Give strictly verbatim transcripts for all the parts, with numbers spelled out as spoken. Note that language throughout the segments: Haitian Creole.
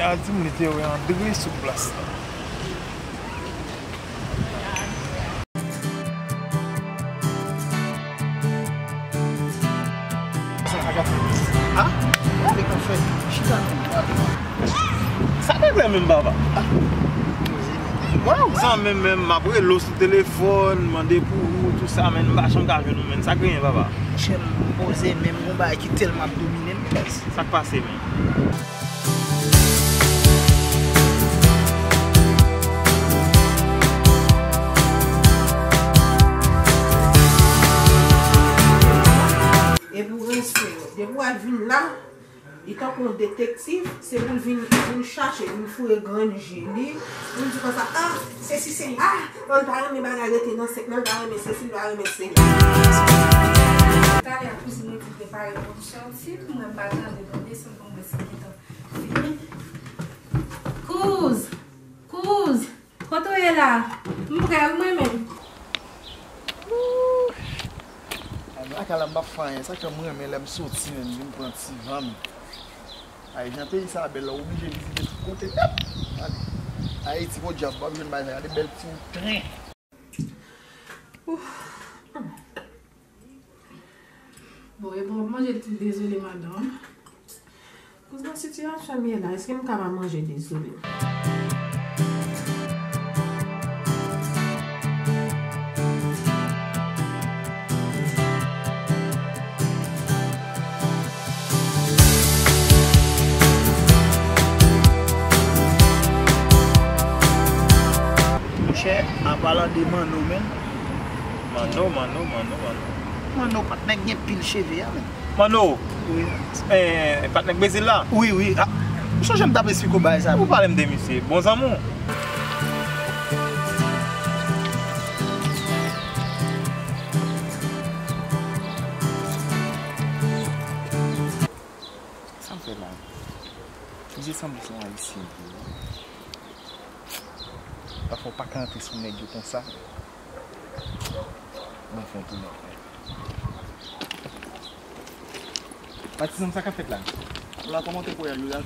A di m li te wè Andre sou plas la. Ah? Gade kòfè. Chita non. Sa nèg la menm, papa? Ah. Mwen zanmi menm, m ap rele w sou telefòn, mande pou ou, tout sa, men m pa janm ka jwenn ou, men sa genyen, papa? Monchè, m poze, men m gon bagay ki tèlman ap domine m. Sa k pase, men? Epi w ranse yo. Depi w al vin la, li tankou yon detektiv, se pou l vin, pou l chache, vin foure grenn je li, pou l di konsa, ah, sesi sela, an pa renmen bagay rete nan sèk nan, l pa renmen sesi, l pa renmen sela. Talè a kouzin Edi prepare pou m sòti, mwen m pa tande, mwen desann pou m wè si l gentan fini. Kouz! Kouz! Kote w ye la? M prè wi mwen menm. Lakay la m p ap fè anyen, sa k fè m renmen lè m soti menm vin pran ti van m. Ay, jan peyi sa bèl la, w oblije vizite tout kote nèt. Gade. Ayiti, podyab, w ap jwenn bagay sa, gade bèl ti wout tren. Bon, e bon, manje tou, dezole madanm. Kouz, nan sitiyasyon m ye la, èske m ka pa manje, dezole? Monchè, an palan de Manno, men, Manno, Manno, Manno, Manno. Manno, patnè k gen pil cheve a, men. Manno? Wi. Eh, patnè k Brezil la? Wi, wi. Ah, ou sonje m t ap esplike w bagay sa? Ou pale m de misye. Bon zanmi w. Sa m fè la? Misye sanble se yon Ayisyen vre wi. Pafwa w pa ka antre sou nèg yo konsa. Bon, fè yon tounen. Patizan m, sa k ap fèt la? La, kòman te voyaj ou la?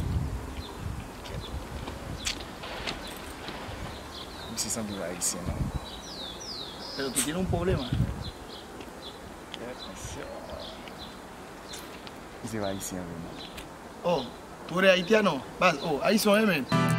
Misye sanble yon Ayisyen non. Fè yo kite nou pwoblèm. Misye pa Ayisyen vre non. Oh, Tore Haitiano, baz, oh, Ayisyen, wi, men.